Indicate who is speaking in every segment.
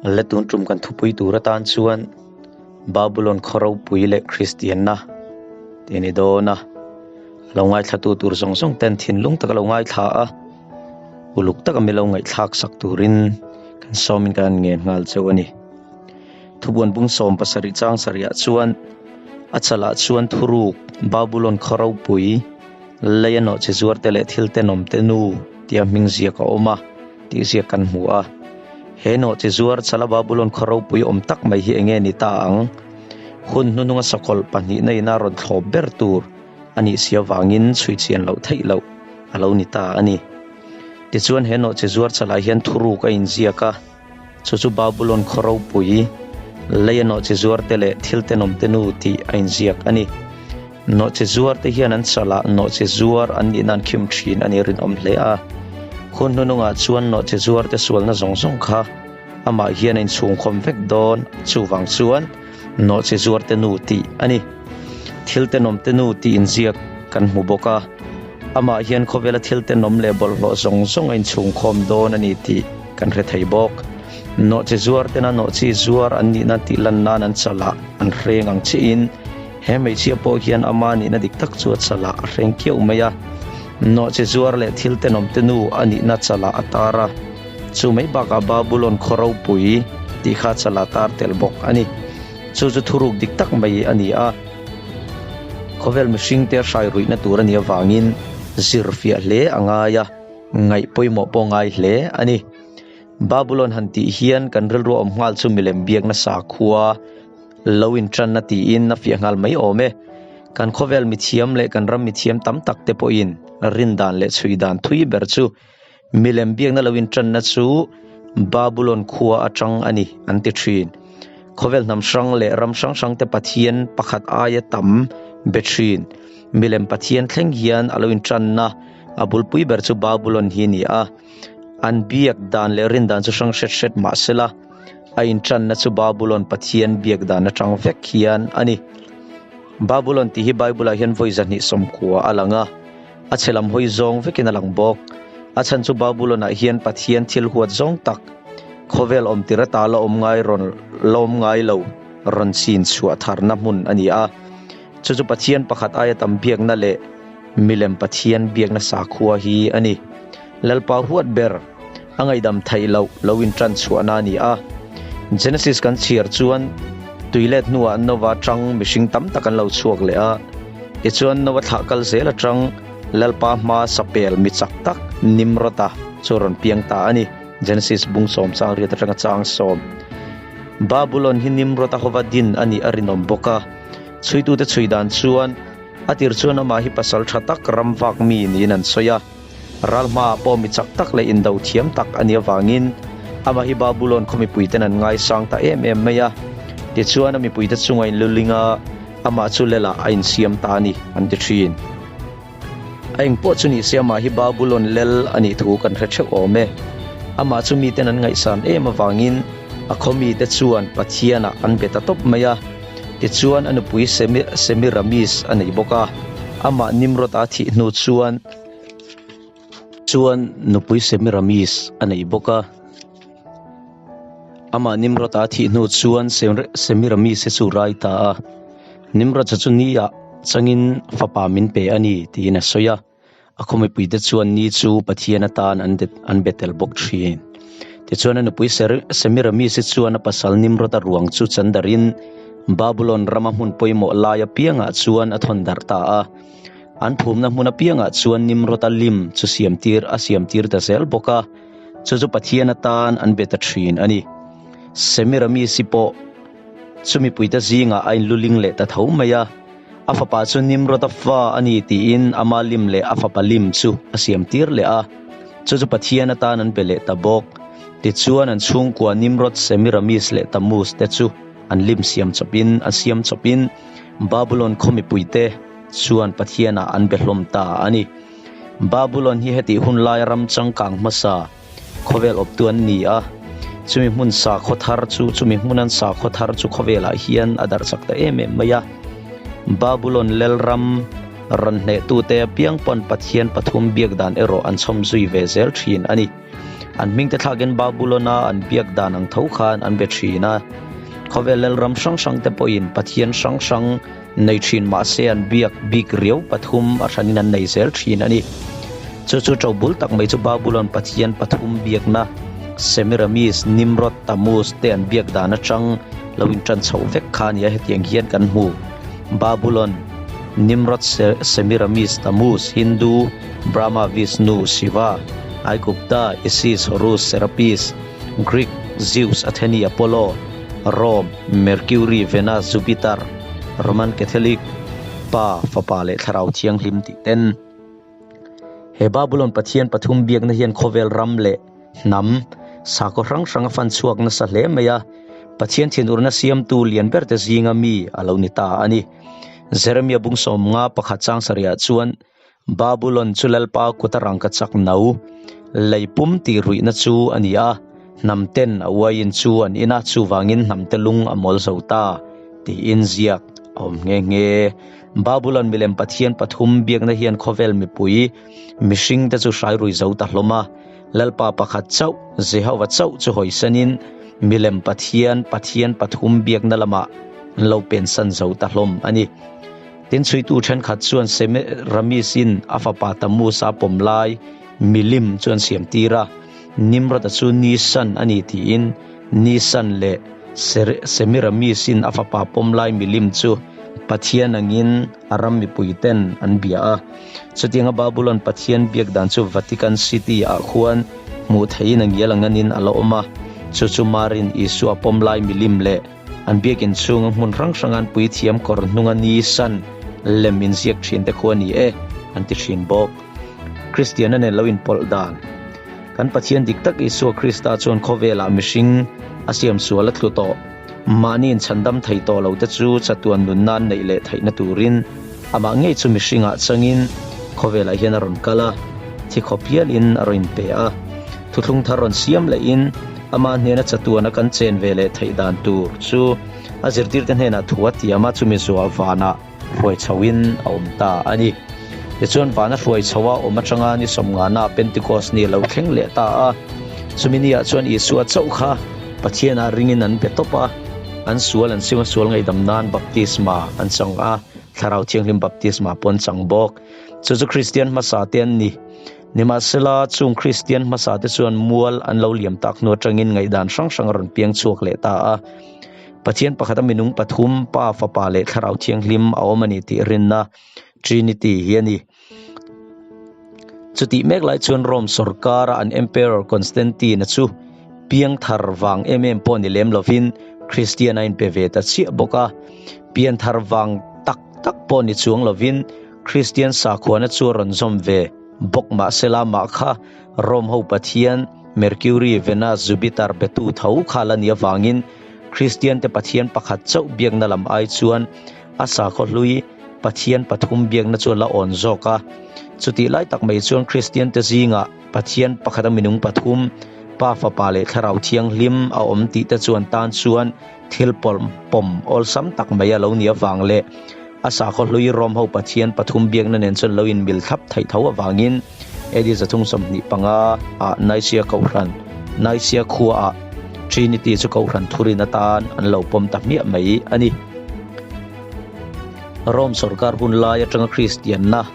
Speaker 1: Le tun tum kan thupui tur atan chuan Babulon khaw ropui leh Kristianna tih a ni dawn a, lo ngaithlatu tur zawng zawng ten thinlung taka lo ngaithla a, uluk taka mi lo ngaihthlak sak turin kan sawmin kan ngen nghal cheu a ni. Thubuan bung 17 chang sarihah chuan a chalah chuan thuruk Babulon khaw ropui lei a nawhchi zuar te leh thil tenawm te nu tia hming ziak a awm a tih ziak kan hmu a. He nawhchi zuar chala Babulon khaw ropui awm tak mai hi enge ni ta ang? Hun hnuhnunga sakawlh pahnihna ina rawn thlawp ber tur a nih si avangin chhui chian loh theih loh a lo ni ta a ni. Tichuan he nawhchi zuar chalah hian thuruk a inziak a. Chu chu Babulon khaw ropui, leia nawhchi zuarte leh thil tenawmte nu tih a inziak a ni. Nawhchi zuarte hian an chalah nawhchi zuar an nih nan khim thin a ni rinawm hle a. Hun hnunungah chuan nawhchi zuarte sualna zawng zawng kha amah hian a inchhungkhawm vek dawn, chuvang chuan nawhchi zuarte nu tih a ni. Thil tenawmte nu tih inziak kan hmu bawk a, amah hian khawvela thil tenawm leh bawlhhlawh zawng zawng a inchhungkhawm dawn a ni tih kan hre thei bawk. Nawhchi zuar tena nawhchi zuar an nihna tih lan nan an chalah an hreng ang chiahin he hmeichhia pawh hian ama nihna dik tak chu a chalah a hreng kiau mai a. Nawhchi zuar leh thil tenawmte nu a nihna chalah a tar a, chu mai bakah Babulon khaw ropui tih kha chalah tar tel bawk a ni. Chu chu thuruk dik tak mai a ni a, khawvel mihringte hrai ruihna tur a nih avangin zir fiah hle a ngai a, ngaih pawimawh pawh ngai hle a ni. Babulon han tih hian kan rilru a awm nghal chu milem biakna sakhua lo intanna tiin a fiah nghal mai awm e. Kan khawvel mithiam leh kan ram mithiam tam tak te pawhin rindan leh chhui dan thui ber chu Milem biakna lo intanna chu Babulon khua atang a ni an ti thin. Khawvel hnam hrang leh ram hrang hrang te Pathian pakhat aia tam be thin. Milem Pathian thleng hian a lo intanna a bulpui ber chu Babulon hi a ni a. An biak dan leh rin dan chu hrang hret hret mah sela, a intanna chu Babulon Pathian biak dan atang vek hian a ni. Babulon tih hi Bible-ah hian vawi 290 a lang a. A chhe lam hawi zawng vekin a lang bawk. A chhan chu Babulon-ah hian Pathian thil huat zawng tak, khawvel awm tir ata la awm ngai rawn la awm ngai lo rawn chin chhuah tharna hmun a ni a. Chu chu Pathian pakhat aia tam biakna leh milem Pathian biakna sakhua hi a ni. Lalpa huat ber, a ngaihdam theih loh lo intan chhuahna a ni a. Genesis kan chhiar chuan tuilet hnuah Nova atang mihring tam tak an lo chhuak leh a. Tichuan Nova thlah kal zel atang Lalpa hma sapel mi chak tak Nimrod-a chu a rawn piang ta a ni. Genesis bung sawm chang riat atanga chang sawm. Babulon hi Nimrod-a hova din a nih a rinawm bawk a. Chhuitute chhui dan chuan a tir chuan amah hi pasal tha tak ram vak mi niin an sawi a. Ral hmaah pawh mi chak tak leh indo thiam tak a nih avangin amah hi Babulon khaw mipuiten an ngaisang ta em em mai a. Tichuan a mipuite chunga inluling a, amah chu lelah a insiam ta a ni, an ti thin. A engpawh chu ni se amah hi Babulon lel a nih thu kan hre theuh awm e. Amah chu miten an ngaihsan em avangin a khaw mite chuan Pathianah an be ta tawp mai a. Tichuan a nupui Semiramis a nei bawk a, amah Nimrod-a thih hnu chuan, Chuan nupui Semiramis a nei bawk a. Amah Nimrod-a thih hnu chuan Semiramis hi chu rai ta a. Nimrod-a chu ni-ah changin fapa min pe a ni tiin a sawi a. A khaw mipuite chuan ni chu Pathian atan an be tel bawk thin. Tichuan a nupui Semiramis hi chuan a pasal Nimrod-a ruang chu chandarin Babulon rama hmun pawimawh lai apiangah chuan a thawn darh ta a. An phumna hmun apiangah chuan Nimrod-a lim chu siamtir a siamtir ta zel bawk a, chu chu Pathian atan an be ta thin a ni. Semiramisi pawh chu mipuite zingah a inluling leh ta tho mai a, a fapa chu Nimrod-a fa a ni tiin ama lim leh a fapa lim chu a siamtir leh a, chu chu Pathian atan an be leh ta bawk. Tichuan an chhungkua Nimrod, Semiramis leh Tammuz te chu an lim siam chawpin an siam chawpin Babulon khaw mipuite chuan Pathianah an be hlawm ta a ni. Babulon hi hetih hun laia ram changkang hmasa khawvel awptu an ni a, chumi hmun sakhaw thar chu chumi hmun an sakhaw thar chu khawvelah hian a darh chak ta em em mai a. Babulon lelram rawn hnehtute apiang pawn Pathian pathum biak dan erawh an chhawm zui ve zel thin a ni. An hmingte thlakin Babulon-a an biak dan ang tho khan an be thin a. Khawvel lalram hrang hrangte pawhin pathian hrang hrang nei thin mah se an biak bik riau pathum a hranin an nei zel thin a ni. Chu chu ṭobul tak mai chu Babulon pathian pathum biakna Semiramis, Nimrod, Tammuz te an biak dan atang lo inṭan chhoh vek kha a ni a, hetiang hian kan hmu. Babulon, Nimrod, Semiramis, Tammuz, Hindu, Brahma, Vishnu, Shiva, Aigupta, Isis, Horus, Serapis, Greek, Zeus, Atheni, Apollo, Rome, Mercury, Venus, Jupiter, Roman Catholic, Pa, Fapa leh Thlarau Thianghlim tih ten. He Babulon Pathian pathum biakna hian khawvel ram leh hnam, sakhaw hrang hrang a fan chhuak nasa hle mai a, Pathian thinurna siamtu lian berte zinga mi a lo ni ta a ni. Jeremia bung sawmnga pakhat chang sarihah chuan, Babulon chu Lalpa kuta rangka chak no, lei pum tih ruihna chu a ni a, hnam ten a uaiin chu an in a, chuvangin hnam te lung a mawl zo ta, tiin ziak a awm nghe nghe. Babulon milem pathian pathum biakna hian khawvel mipui mihring te chu hrai rui zo ta hlawm a, Lalpa pakhat chauh, Jehova chauh chu hawisanin milem pathian pathian pathum biakna lamah an lo pensan zo ta hlawm a ni. Tin, chhuitu thenkhat chuan Semiramis-in a fapa Tammuz-a pawm lai milim chu an siam tir a, Nimrod-a chu Nisan a ni tiin Nisan leh Semiramis-in a fapa pawm lai milim chu Pathian angin a ram mipuiten an bia a. Chutianga Babulon Pathian biak dan chu Vatican City-ah khuan hmuh theihin a ngial anganin a la awm a, chu chu Marin Isua pawm lai milim leh An biakin chhunga hmun hrang hranga an puithiam kawr hnunga ni san lem inziak thin te khu a ni e, an ti thin bawk. Kristiana nen lo inpawlh dan. Kan Pathian dik tak Isua Krista chuan khawvelah mihring a siam sual a tlu tawh. Mahni inchhandam thei tawh lo te chu chatuan nunna an neih leh theihna turin amah ngei chu mihringah changin khawvelah hian a rawn kal a, thi khawp hialin a rawn inpe a. Thuthlung thar rawn siam lehin Amah hnena chatuana kan chen ve leh theih dan tur chu a zirtirte hnenah thu a tiam a, chumi zuah vanah hruai chhoin a awm ta a ni. Tichuan vana hruai chho a awm atanga ni sawmngana Pentecost ni a lo thleng leh ta a. Chumi niah chuan Isua chauh kha Pathianah ringin an be tawp a, an sual an sim a sual ngaihdam nan baptisma an chang a, Thlarau Thianghlim baptisma pawh an chang bawk. Chu chu Kristian hmasa te an ni. Nimahsela, chung Kristian hmasate chuan mual an lo liam tak hnu atangin ngaihdan hrang hrang a rawn piang chhuak leh ta a. Pathian pakhata minung pathum, Pa, Fapa leh Thlarau Thianghlim a awm a ni tih rinna, Trinity, hi a ni. Chutih mek lai chuan Rome sawrkara an Emperor Constantine-a chu piangthar vang em em pawh ni lem lovin Kristian a inpe ve ta chiah bawk a. Pianthar vang tak tak pawh ni chuang lovin Kristian sakhuana chu a rawn zawm ve bawk mahsela mah kha Rome ho pathian Mercury, Venus, Jupiter betu tho kha la ni avangin Kristian te pathian pakhat chauh biakna lam ai chuan a sakhaw hlui pathian pathum biakna chu a la awn zawk a. Chutih lai tak mai chuan Kristian te zingah Pathian pakhat a minung pathum, Pa, Fapa leh Thlarau Thianghlim a awm tih te chuan tan chuan Thil pawm awlsam tak mai a lo nih avang leh a sakhaw hlui Rom ho Pathian pathum biakna nen chuan lo inmil thlap theih tho avangin AD 325 ah Nicaea Kohhran, Nicaea khuaah Trinity chu Kohhran thurin atan an lo pawm ta hmiah mai a ni. Rom sorkar hun lai atanga Kristianna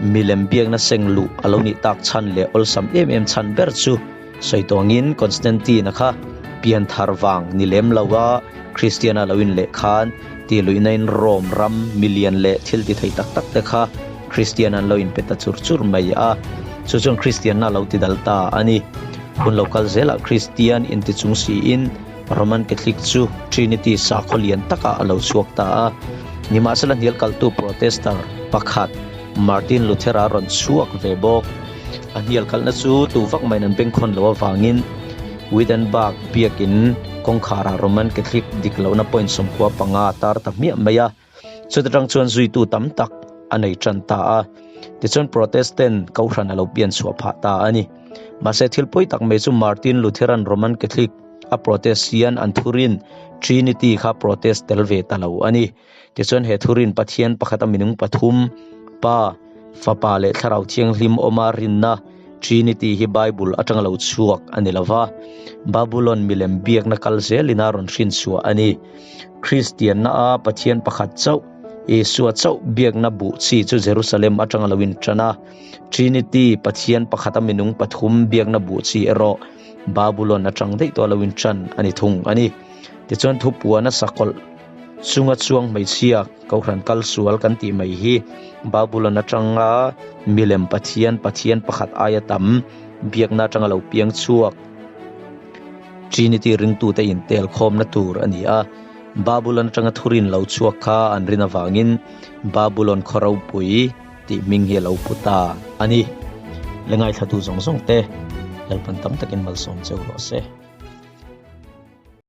Speaker 1: milem biakna seng luh a lo nih tak chhan leh awlsam em em chhan ber chu Sawi tawngin Constantine-a kha pian thar vang ni lem lo a, Kristiana lo inleh khan ti luihnain Rome ram milian leh thil ti thei tak tak te kha Kristian an lo inpe ta chur chur mai a, chu chuan Kristianna a lo ti dal ta a ni. Hun lo kal zelah Kristian inti chung siin Roman Catholic chu Trinity sakhaw lian takah a lo chhuak ta a. Nimahsela hnial kaltu Protestant pakhat Martin Luther-a rawn chhuak ve bawk. A hnial kalhna chu tu vak maiin an bengkhawn loh avangin Wittenberg biakin kawngkharah Roman Catholic dik lohna point 15 a tar ta hmiah mai a. Chuta tang chuan zuitu tam tak a nei tan ta a. Tichuan Protestant kohhran a lo pian chhuah phah ta a ni. Mahse thil pawi tak mai chu Martin Lutheran Roman Catholic a protest hian an thurin Trinity kha protest tel ve ta lo a ni. Tichuan he thurin Pathian pakhata minung pathum, Pa, Fapa leh Thlarau Thianghlim awma rinna. Trinity hi Bible atanga lo chhuak a ni lova, Babulon milem biakna kal zelin a rawn hrin chhuah a ni. Kristianna a Pathian pakhat chauh, Isua chauh biakna buh chi chu Jerusalem atanga lo intan a, Trinity, Pathian pakhata minung pathum biakna buh chi erawh Babulon atang daih tawh lo intan a ni thung a ni. Tichuan thupuana sakawlh chunga chuang hmeichhia Kohhran kal sual kan tih mai hi Babulon atanga milem Pathian, Pathian pakhat aia tam biakna atanga lo piang chhuak Trinity ringtute intel khawmna tur a ni a. Babulon atanga thurin lo chhuak kha an rin avangin Babulon khaw ropui tih hming hi a lo pu ta a ni. Le ngaithlatu zawng zawng te Lalpan tam takin malsawm cheu rawh se.